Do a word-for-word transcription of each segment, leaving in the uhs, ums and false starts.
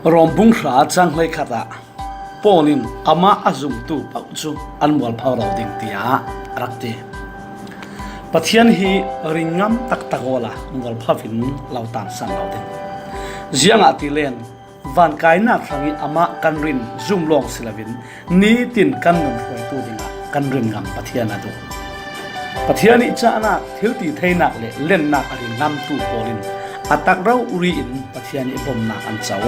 Rom bung hra chang hleikhat ah Paul in amah a zumtu paoh cu an mualpho lo ding tiah a rak ti. Pathian hi ringam taktak awla mualpho in lo tansan lo ding. Ziangahtile vankainak hrangih amah kan rin zum lawng si loin nitin kan nun hruaitu dingah kan rin ngam Pathian a duh. Pathian ih cahnak, thilti theinak le lennak a rin ngamtu pawl in a tak rori in Pathian ih bomnak an co.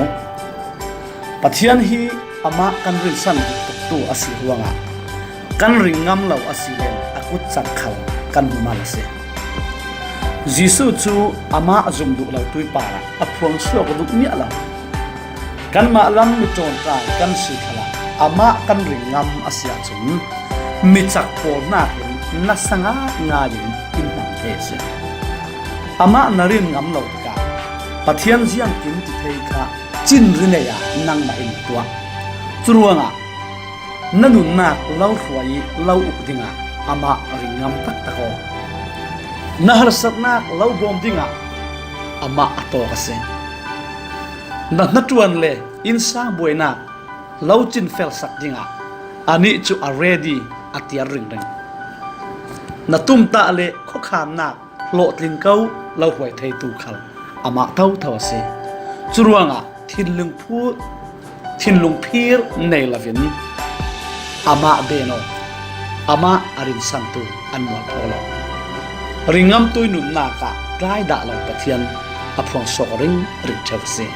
Pathian hi amah kan rinsan tuktu a si ruangah kan ring ngam lo a si len a kutcak khal kan hmu mal a si. Jesuh cu amah a zum duh lo tui parah a phuang suak duh miah lo. Kanmah lam mi ṭawnṭai kan si khalah amah kan ring ngam a si ahcun mi cak pawl hnakin nasa ngaingai in in hmang thei a si. Amah na rin ngam lo tikah Pathian ziangkim ti thei kha cinri nei ah nangmah in tuah. Curuangah na nunnak lo hruai ih lo uk dingah amah ring ngam taktak aw. Na harsatnak lo bawm dingah amah a tawk a si. Na hnaṭuan le innsang buainak lo cinfelsak dingah anih cu a ready a tiar ringring. Na tumtah le khuakhamnak hlawhtling ko lo hruai theitu khal amah thotho a si. Curuangah thinlung phut, thinlung phir nei loin amah den aw. Amah a rinsantu an mualpho lo. Ringngamtu ih nunnak ah tlai dah lo Pathian a phuang suak ringring ṭheu a si.